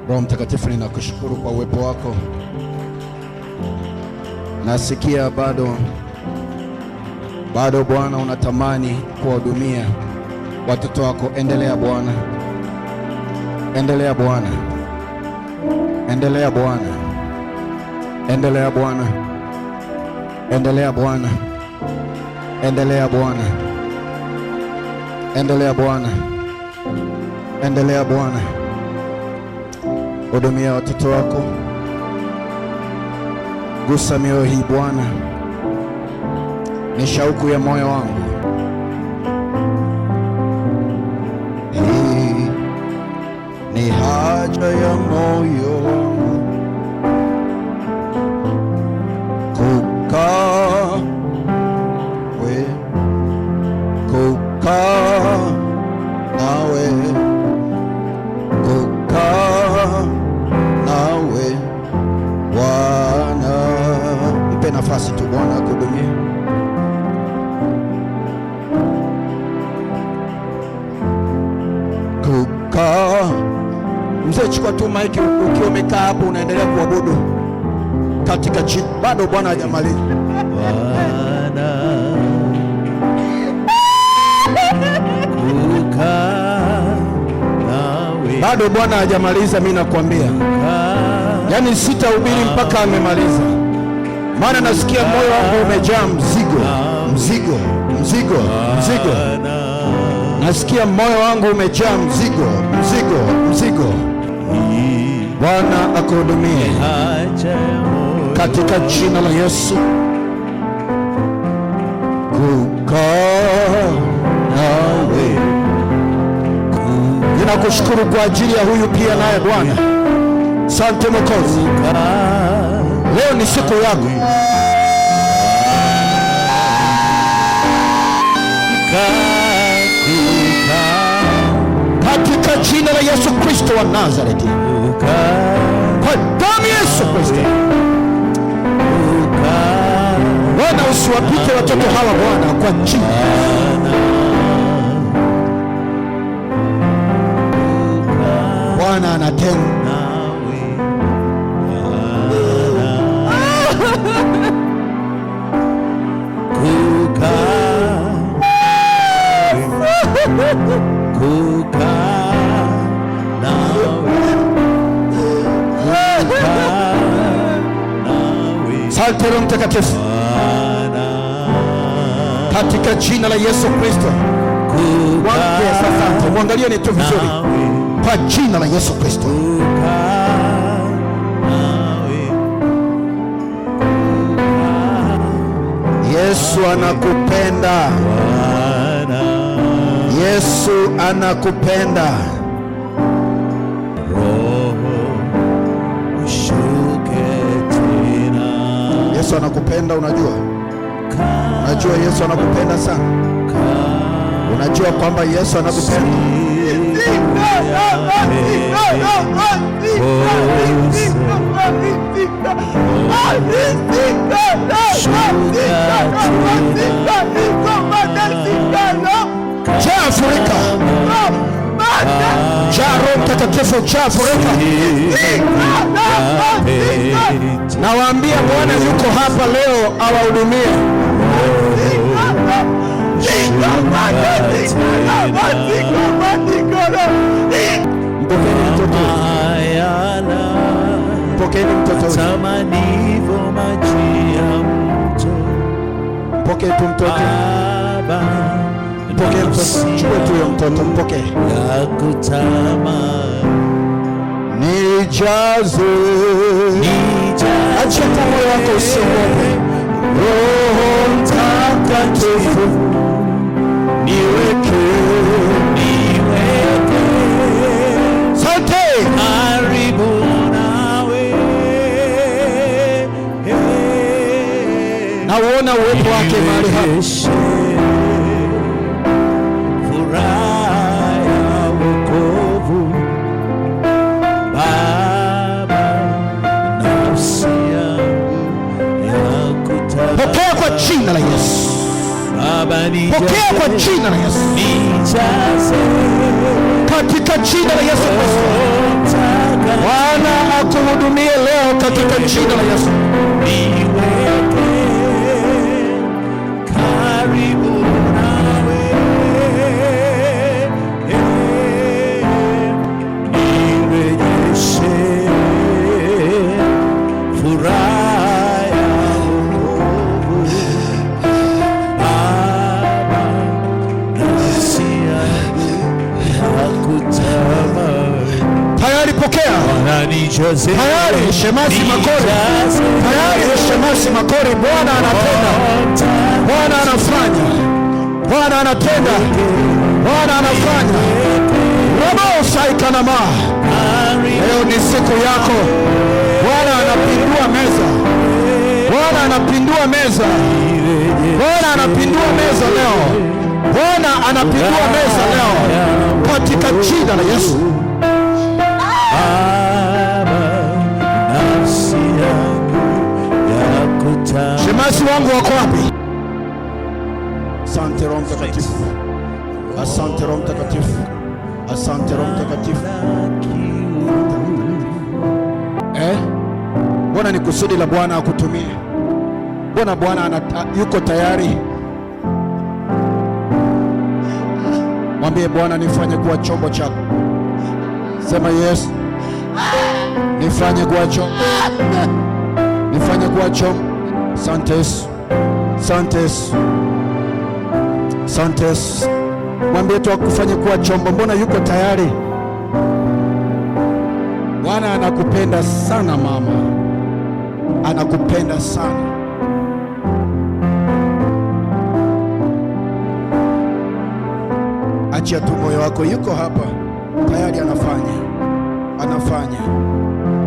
Roho Mtakatifu, ninakushukuru kwa uwepo wako. Nasikia bado bado Bwana unatamani kuwahudumia watoto wako. Endelea Bwana, endelea Bwana, endelea Bwana, endelea Bwana, endelea Bwana, endelea Bwana, endelea Bwana, endelea Bwana, hudumia watoto wako, gusa mioyo hii Bwana, ni shauku ya moyo wangu. Hii ni haja ya moyo wangu kukaa we, kukaa nawe, kukaa nawe Bwana. Mpe nafasi tu Bwana akuhudumie. Kukaa. Mzee, chukua tu maiki ukiwa umekaa hapo unaendelea kuabudu katika jina. Bado Bwana hajamaliza. Bwana, kukaa nawe, Bado Bwana hajamaliza, mimi nakwambia. Yaani sitahubiri mpaka amemaliza, maana nasikia moyo wangu umejaa mzigo, mzigo, mzigo, mzigo. Bwana, Nasikia moyo wangu umejaa mzigo, mzigo, mzigo. Bwana akuhudumie haja ya moyo katika jina la Yesu. Kukaa nawe, ninakushukuru kwa ajili ya huyu pia naye Bwana. Sante Mwokozi, leo ni siku yako. Kukaa, Katika jina la Yesu Kristo wa Nazareti, kukaa, kwa damu ya Yesu Kristo. Kukaa, Bwana, usiwapite watoto hawa Bwana, kwa jina. Bwana anatenda. Nawe, Bwana. Kukaa, kukaa nawe, kukaa nawe, Asante Roho Mtakatifu, Bwana. Katika jina la Yesu Kristo. Kukaa Yes, asante. Mwangalieni tu vizuri nawe, kwa jina la Yesu Kristo. Kukaa nawe, Yesu anakupenda. Bwana. Yesu anakupenda. Roho ushuke tena. Yesu anakupenda, unajua? Unajua Yesu anakupenda sana. Unajua kwamba Yesu anakupenda. Jaa furika. Jaa Roho Mtakatifu, jaa furika. Nawaambia Bwana yuko hapa leo awahudumie. Mpokeeni mtoto. Mpokeeni mtoto huyu. Tamanivyo maji ya mto. Mpokee tu mtoto. Baba, Mpokee mtoto. Chukue tu huyo mtoto, mpokee. Yakutamani. Nijaze. Achia tu moyo wako, usiogope. Roho Mtakatifu, niweke. Niweke Sante. Karibu nawe. Nauona uwepo wake mahali hapa. Niwezeshe furaha ya wokovu. Baba, nafsi yangu yakutamani. Pokea kwa jina la Yesu. Baba, Pokea kwa nijaze, jina la Yesu. Nijaze Katika jina la Yesu Kristo. Mtakatifu. jina la Yesu. Niweke karibu nawe, nirejeshe furaha ya wokovu. Baba, nafsi yangu yakutamani. Tayari pokea. Bwana nijaze, Tayari Shemasi Makori. nijaze. Tayari Shemasi Makori, Bwana anatenda. Bwana anafanya. Bwana anatenda. Bwana anafanya. Robo saikanama. Leo ni siku yako. Bwana anapindua meza. Bwana anapindua meza. Bwana anapindua meza leo. Bwana anapindua meza leo katika jina la Yesu. Baba, nafsi yangu yakutamani. Shemasi wangu wako wapi? Asante Roho Mtakatifu. Asante Roho Mtakatifu. Asante Roho Mtakatifu. Mbona ni kusudi la Bwana akutumie? Mbona Bwana yuko tayari? Mwambie Bwana, nifanye kuwa chombo chako. Sema Yesu, nifanye kuwa chombo. Nifanye kuwa chombo. Asante Yesu. Asante Yesu. Asante Yesu. Mwambie tu akufanye kuwa chombo. Mbona yuko tayari? Bwana anakupenda sana mama. Anakupenda sana. Achia tu moyo wako, yuko hapa tayari, anafanya, anafanya,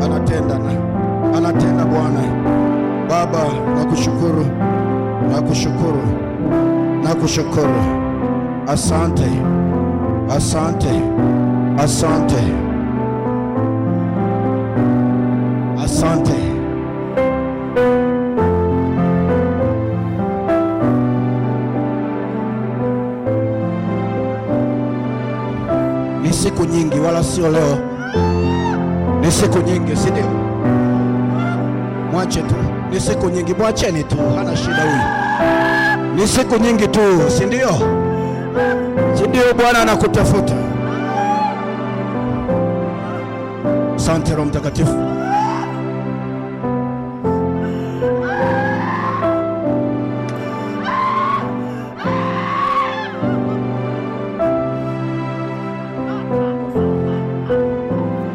anatenda, na anatenda. Bwana Baba, nakushukuru, nakushukuru, nakushukuru. Asante, asante, asante, asante. Ni siku nyingi, wala sio leo. Ni siku nyingi, si ndio? Mwache tu, ni siku nyingi, mwacheni tu, hana shida huyu. Ni siku nyingi tu, si ndio? Si ndio? Bwana anakutafuta. Asante Roho Mtakatifu.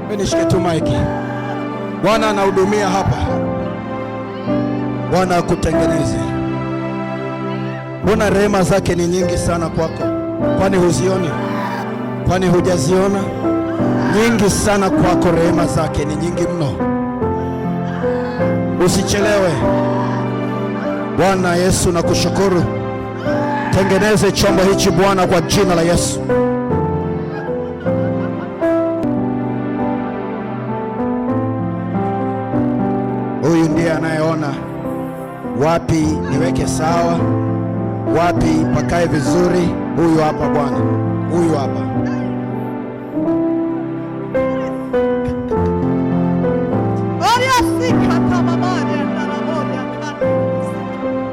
Mimi nishike tu mic. Bwana anahudumia hapa. Bwana akutengeneze. Mbona rehema zake ni nyingi sana kwako? Kwani huzioni? Kwani hujaziona? Nyingi sana kwako, rehema zake ni nyingi mno. Usichelewe. Bwana Yesu, nakushukuru. Tengeneze chombo hichi Bwana kwa jina la Yesu. Huyu ndiye anayeona wapi niweke sawa, wapi pakae vizuri. Huyu hapa Bwana, huyu hapa.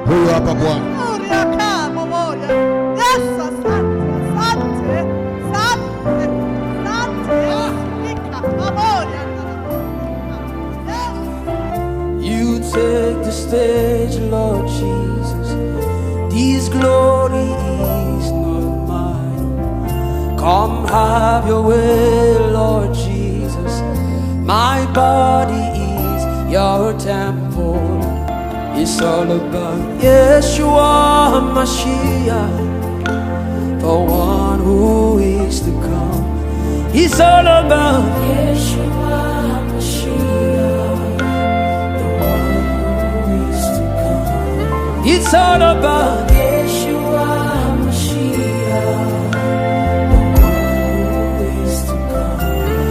Huyu hapa Bwana. You take the stage, Lord Jesus. This glory is not mine. Come have your way, Lord Jesus. My body is your temple. It's all about Yeshua Mashiach, the one who is to come. It's all about Yeshua Mashiach, the one who is to come. It's all about